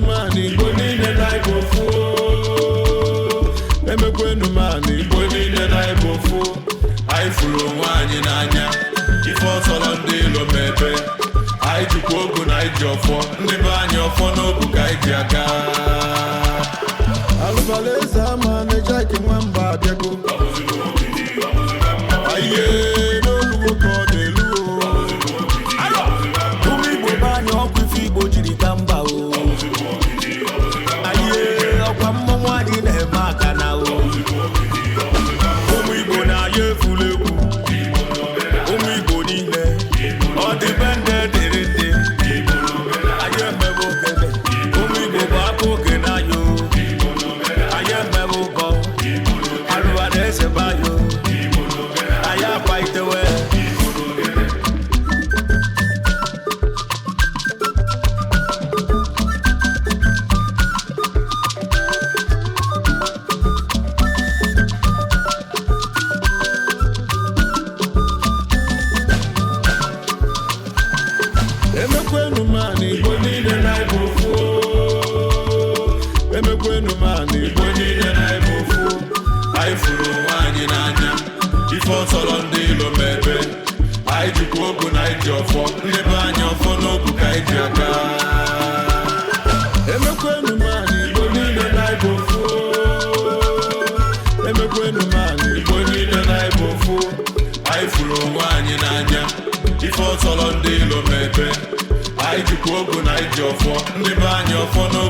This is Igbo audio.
mana Igbo niile na Igbo ofu. Emekwenu mana Igbo niile na Igbo ofu. Anyị fụrụ onwe anyị n'anya. Ife ọsọrọ ndị ilo ma ebe anyị jikwa ogu na anyị ji ọfọ. Ndị be anyị, ọfọ n'ogu ka anyị ji aga. Alụbala eze ama na-eje nwamba abịago. Aye, n'olugo ka ọ na-elu o. Ụmụ Igbo be anyị, ọkwa ife Igbo jiri ka mba o. Anyị ọkwa mmọnwụ anyị na-eme aka na o. Ụmụ Igbo na-aya efula egwu. Ụmụ Igbo niile, ọ dị be ndị dịrị ndị. Anyị emebe ogene. Ụmụ Igbo bụ aka oge n'anya o. Anyị emebe ụgọ. Alụwa na eze be anyị o. Anyị akwa itewe. Emekwenu mana Igbo niile na Igbo ofu. Emekwenu mana Igbo niile na Igbo ofu. Anyị fụrụ onwe anyị n'anya. Ife ọsọrọ ndị ilo ma ebe anyị jikwa ogu na anyị ji ọfọ. Ndị be anyị, ọfọ n'ogu ka anyị ji aga. Emekwenu mana Igbo niile na Igbo ofu. Emekwenu mana Igbo niile na Igbo ofu. Anyị fụrụ onwe anyị n'anya. Ife ọsọrọ ndị ilo ma ebe anyị jikwa ogu na anyị ji ọfọ. Ndị be anyị, ọfọ n'ogu.